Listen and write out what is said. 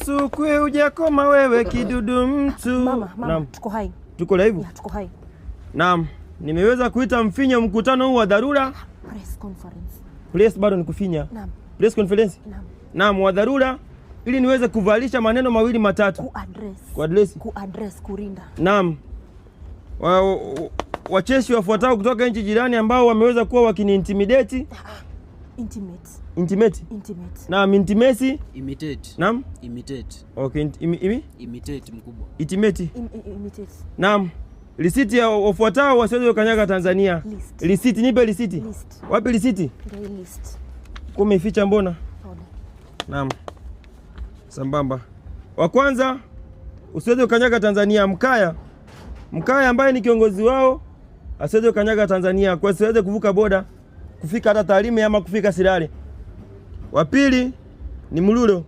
Sukwe hujakoma wewe kidudu mtu. Mama, mama, Naam. tuko hai. Tuko live? Yeah, tuko hai. Naam. Nimeweza kuita mfinyo mkutano huu wa dharura. Press conference. Press bado ni kufinya. Naam. Press conference. Naam. Naam, wa dharura ili niweze kuvalisha maneno mawili matatu. Kuaddress. Kuaddress. Kuaddress, kurinda. Naam. Wacheshi wafuatao kutoka nchi jirani ambao wameweza kuwa wakiniintimidate. Intimate. Intimate. Intimate. Naam, intimacy. Imitate. Naam. Imitate. Okay, imi Imitate mkubwa. intimate. Imitate. Naam. Risiti ya wafuatao wasiweze kukanyaga Tanzania. List. Risiti, nipe risiti. List. Wapi risiti? Ndio hii list. Kumeificha mbona? Pole. Naam. Sambamba. Wa kwanza usiweze kukanyaga Tanzania, Mkaya. Mkaya ambaye ni kiongozi wao asiweze kukanyaga Tanzania, kwa asiweze kuvuka boda kufika hata Tarime ama kufika Sirari. Wa pili ni Mluro.